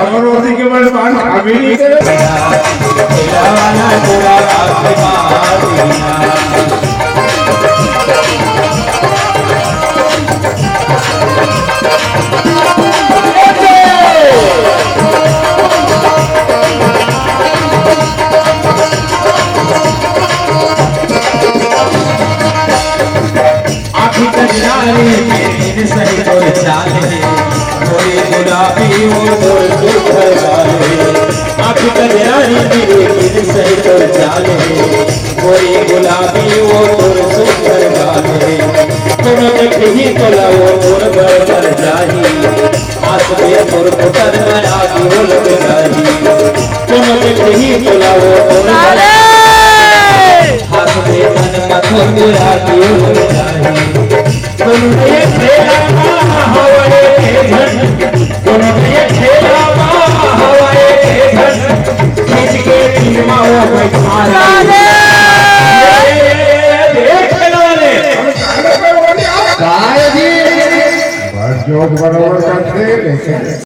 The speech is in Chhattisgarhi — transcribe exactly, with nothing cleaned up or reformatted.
और रोटी के बड़े पान खा भी नहीं करे। आँखी कजरारी में दिन सही तोर चाल हे, गोरी गुलाबी वो तोर सुघर गाल हे। आँखी कजरारी में दिन सही तोर चाल हे, गोरी गुलाबी वो तोर सुघर गाल हे। कोनो देखही तोला वो तोर बर मर जाही, आस में तोर फुटन में आगी वो लग जाही। कोनो देखही तोला वो तोर बर हाथ में मन का थोड़ा दियो जाए। कोनो ये ठेला मा हवाए के झन, कोनो ये ठेला मा हवाए के झन, खींच के पीमा वो बैठा रे। ये, ये, ये, ये, देख खेलने वाले। काय जी? बस जोक बराबर करते, लेकिन